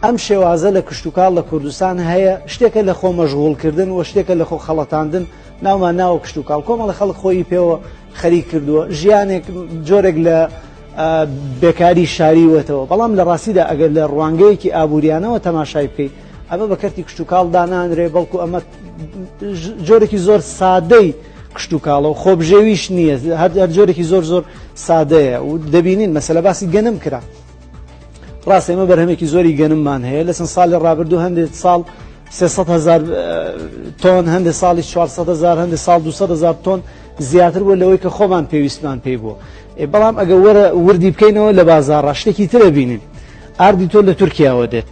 ئەم شێوازە لە کشتوکاڵ لە کوردستان هەیە شتێکە لە خۆ مەشغوڵکردن و شتێکە لە خۆ خەڵەتاندن ناومان ناوە کشتوکاڵ کۆمەڵە خەڵک خۆی پێوە خەریک کردووە ژیانێک جۆرێک لە بێکاری شاریوەتەوە بەڵام لە ڕاستیدا ئەگەر لە ڕوانگەیەکی ئابووریانەوە تەماشای بکەیت ئەمە بە کەرتی کشتوکاڵ دانانرێ بەڵکو ئەمە جۆرێکی زۆر سادەی کشتوکاڵە و خۆبژێویش نییە هەر جۆرێکی زۆر زۆر سادەیە و دەبینین مەسەلە باسی گەنم کرا ڕاست ئێمە بەرهەمێکی زۆری گەنممان هەیە لە چەند ساڵی ڕابردوو هەندێک ساڵ 300 هزار تۆن هەندێک ساڵی 400 هزار هەندێک ساڵ 200 هزار تۆن زیاتر بوو لەوەی کە خۆمان پێویستمان پێی بوو بەڵام ئەگە وەرە وردی بکەینەوە لە بازاڕا شتێکی ترە بینین ئاردی تۆ لە تورکیاوە دێت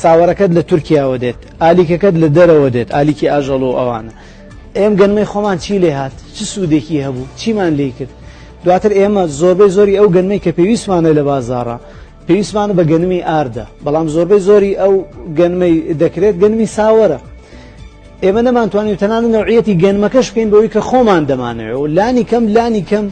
ساوەرەکەت لە تورکیاوە دێت ئالیکەکەت لە دەرەوە دێت ئالیکی ئاژەڵ و ئەوانە ئێم گەنمەی خۆمان چی لێ هات چ سوودێکی هەبوو چیمان لێ کرد دواتر ئێمە زۆربەی زۆری ئەو گەنمەی کە پێویستمانە لە بازاڕە پێویستمانە بە گەنمی ئاردە بەڵام زۆربەی زۆری ئەو گەنمەی دەکرێت گەنمی ساوەرە ئێمە نەمانتوانی و تەنانەت نەوعیەتی گەنمەکەش بکەین بەوەی کە خۆمان دەمانەوێت و لانی کەم لانی کەم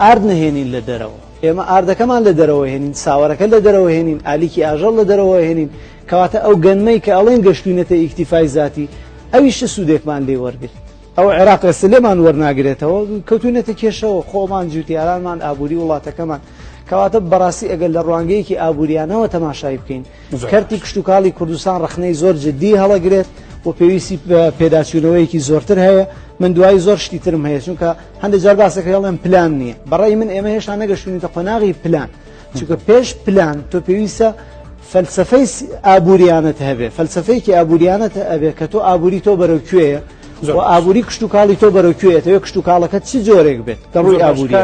ئارد نەهێنین لە دەرەوە ئێمە ئاردەکەمان لە دەرەوە هێنین ساوەرەکە لە دەرەوە هێنین ئالیکی ئاژەڵ لە دەرەوە هێنین کەواتە ئەو گەنمەی کە ئەڵێن گەشتوینەتە ئیکتیفای زاتی ئەویش چ سوودێکمان لێ وەرگرت ئەو عێراق ئێستا لێمان وەرناگرێتەوە کەوتوینەتە کێشەوە خۆمان جوتیارانمان ئابووری وڵاتەکەمان کەواتە بەڕاستی ئەگەر لە ڕوانگەیەکی ئابووریانەوە تەماشای بکەین کەرتی کشتوکاڵی کوردستان ڕەخنەی زۆر جددی هەڵەگرێت و پێویستی بە پێداچوونەوەیەکی زۆرتر هەیە من دوایی زۆر شتی ترم هەیە چونکە هەندێک جار باسەکە هەڵێن پلان نییە بەڕای من ئێمە هێشتا نەگەشتوینەتە قۆناغی پلان چونکە پێش پلان تۆ پێویستە فەلسفەی ئابووریانت هەبێ فەلسفەیەکی ئابووریانت ئەبێ کە تۆ ئابووری تۆ بەرەو کوێیە و ئابووری کشتوکاڵی تۆ بەرەو کوێیە تەوێ کشتوکاڵەکە چ جۆرێک بێت لە ڕووی ئابووری.